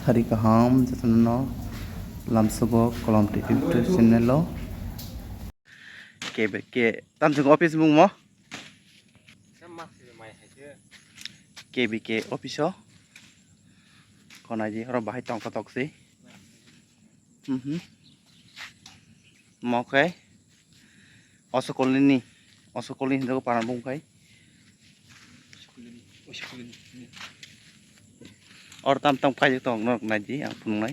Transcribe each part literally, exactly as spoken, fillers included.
Sari kaham jotono lamsogo Kolom T V YouTube channel o. K B K tamsok office mung mo? K B K office o. Konai di oro bahai tong kotok si. Mhm. Mo khe oso kolini, oso kolini hinjago paran bung khai. Or tam tam kaijak tong norok nai di ang phunuknai.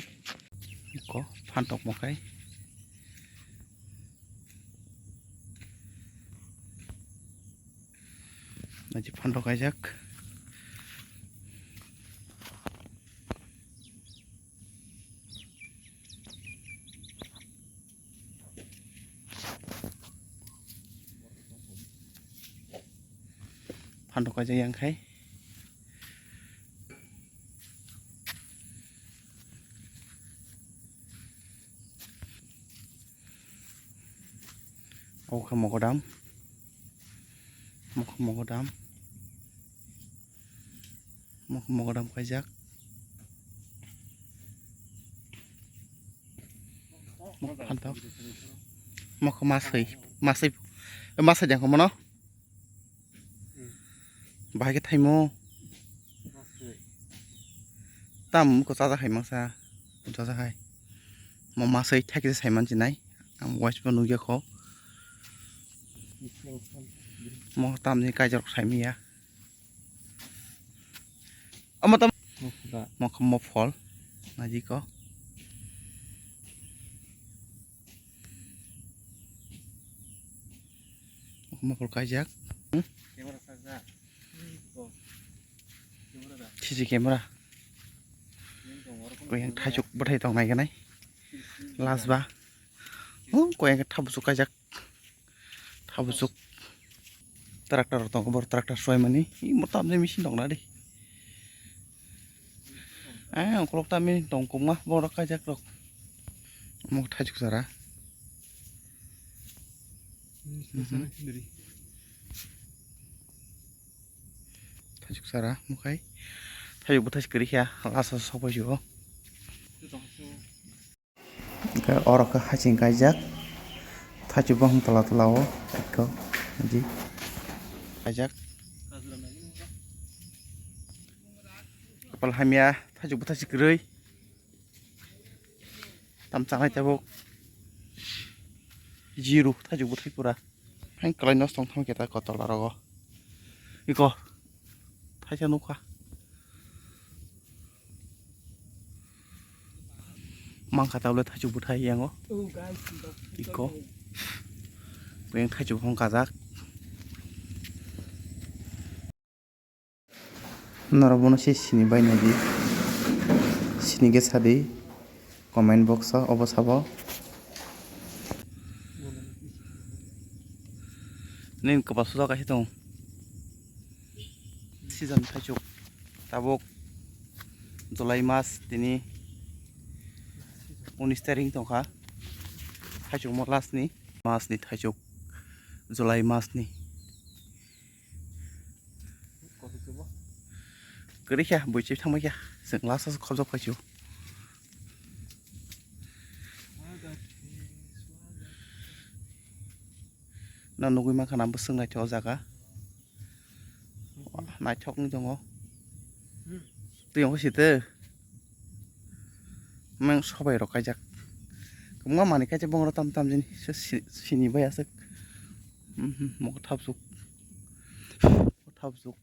Ko phan tok mo khai. Nai di phan tok kaijak. Phan rok kaijak yang khai. Obo khe mogodam. Obo khe mogodam. Mok-, mogodam kaijak. Mok phantok. Mok maswi, maswi, maswi dengkho mono. Bahai khe thaimo. Tam ko chaja hai mangsa. Chaja hai. Mo maswi thakhe sai man chinai. Ang watch bo nugya kho. Mo tamni kaijak saimanya. Omo tam. Mokha mo phol. Naji ko. Mokha mo phol kaijak. Hmm? Three G camera. Koyang thaichuk bwthai tong nai ganai. Last ba. Oh, koyang thabu chuk kaijak. Thabu chuk. Tractor rok tongo, bor tractor soimani. Imo tamjai machine tong na di. Eh, ongkolok tamjai tong kukma, borok kaijak rok. Omo thaichuk sara. Thaichuk sara, mukhai. Thaichuk bwthai kwrwi kha, last o sok pai jio. Hwnkhe oro khe haching kaijak, thaichuk bohong tola tola o ekho di kaijak. Kapal hamya, thaichuk bwthai si kwrwi. Tam chanai tabuk zero, thaichuk bwthai pura. Hai kwlai nosto wng thangkhe ta kotor la rogo. Iko thaisa nukha. Mangkha tabule thaichuk bwthai yango. Iko. Buyang thaichuk hong kajak. Norok bono se sini bai nai di. Sini khe sa di comment box o, obo sabo. Nini kwpal suda kaisa tong. Season thaichuk tabuk July mas tini unis tarik tongkha. Thaichuk mo last ni mas ni thaichuk July mas ni. Kwrwi kha, buichi thangbai kha, chwng last o khobjak phaichu. No nugwi mankha na bwswk naithok o jaga. Naithok wng tongo. Twi wngkha site. Meng sobai rok kaijak. Kwbangma manwi kaijak bongo tam tam jani se si-, sini bai aswk. Mhm, mokol thapsuk. Thapsuk.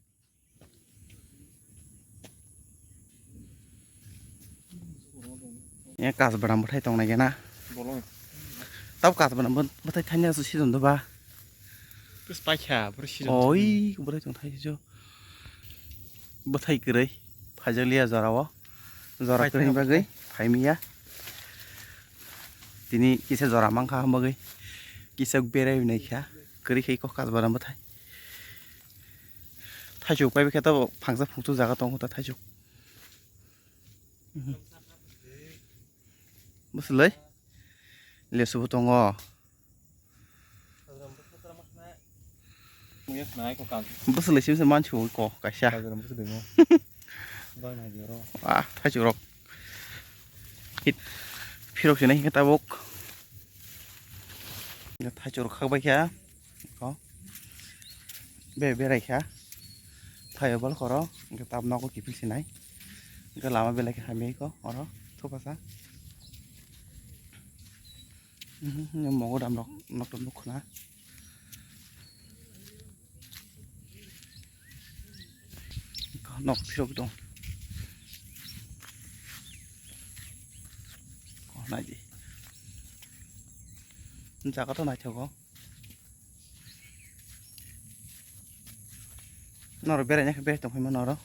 Ya kas bwrang bwthai tong nai gana. Bolong. Tab kas bwrang bw-, bwthai thani asu season do ba. Bwrwi paikha, bwrwi season. Oi, bwrwi tong thai jo. Bwthai kwrwi phaijak liya jora o. Jora kwrwi bagwi phaimiya. Tini kisa jora mankha bagwi kisa berai nai kha. Kwrwi khai kok kas bwrang bwthai. Thaichuk pai khe tabuk phangsa phungsa jaga tongo ta thaichuk. Mhm. Bwswlwi lesu bo tongo. Bwswlwi simi se mansi ko kaisa. Ah, thaichuk rok. Phirok sinai hinkhe tabuk. Thaichuk rok khakbai kha. Ko. Be berai kha. Thaio bal khoro. Hinkhe tab nogo kiphil sinai. Hinkhe lama belai khe hamya ko oro. Thupasa. Mhm, mogo dam rok nok tok nukho na. Nok phirok dong. Ko naidi. Jaga to naithogo. Noro beraina khe beraitong phaima noro.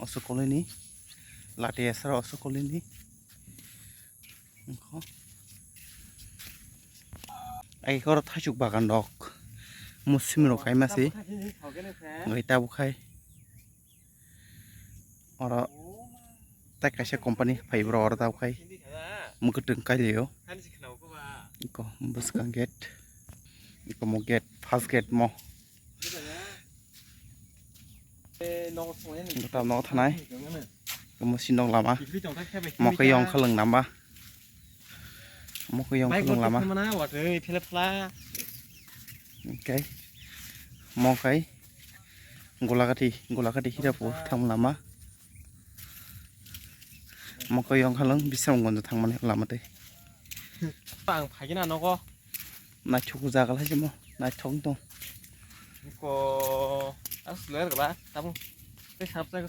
Oso kolini. Lati esra oso kolini. Wngkho. Ai khe oro thaichuk bagan rok. Musim rok kaima se. Ngai tabuk khai. Oro tai kaisa company phai bro oro tabuk khai. Mwkhutung kailio. Iko bwskang gate. Iko mo gate, first gate mo. Gota nogo thanai. Omo sinok lama. Mokhe yong khalwng lama. Mokhe yong khalwng lama. Okay. Mokhai Golagati, Golagati Hirapur thang lama. Mokhe yong khalwng Bisramganj thangmani lama tei. Ang phagina nogo. Naithok jaga lai jemo, naithok tong. Ko, as ler gala, tabung. Tei sab jaga.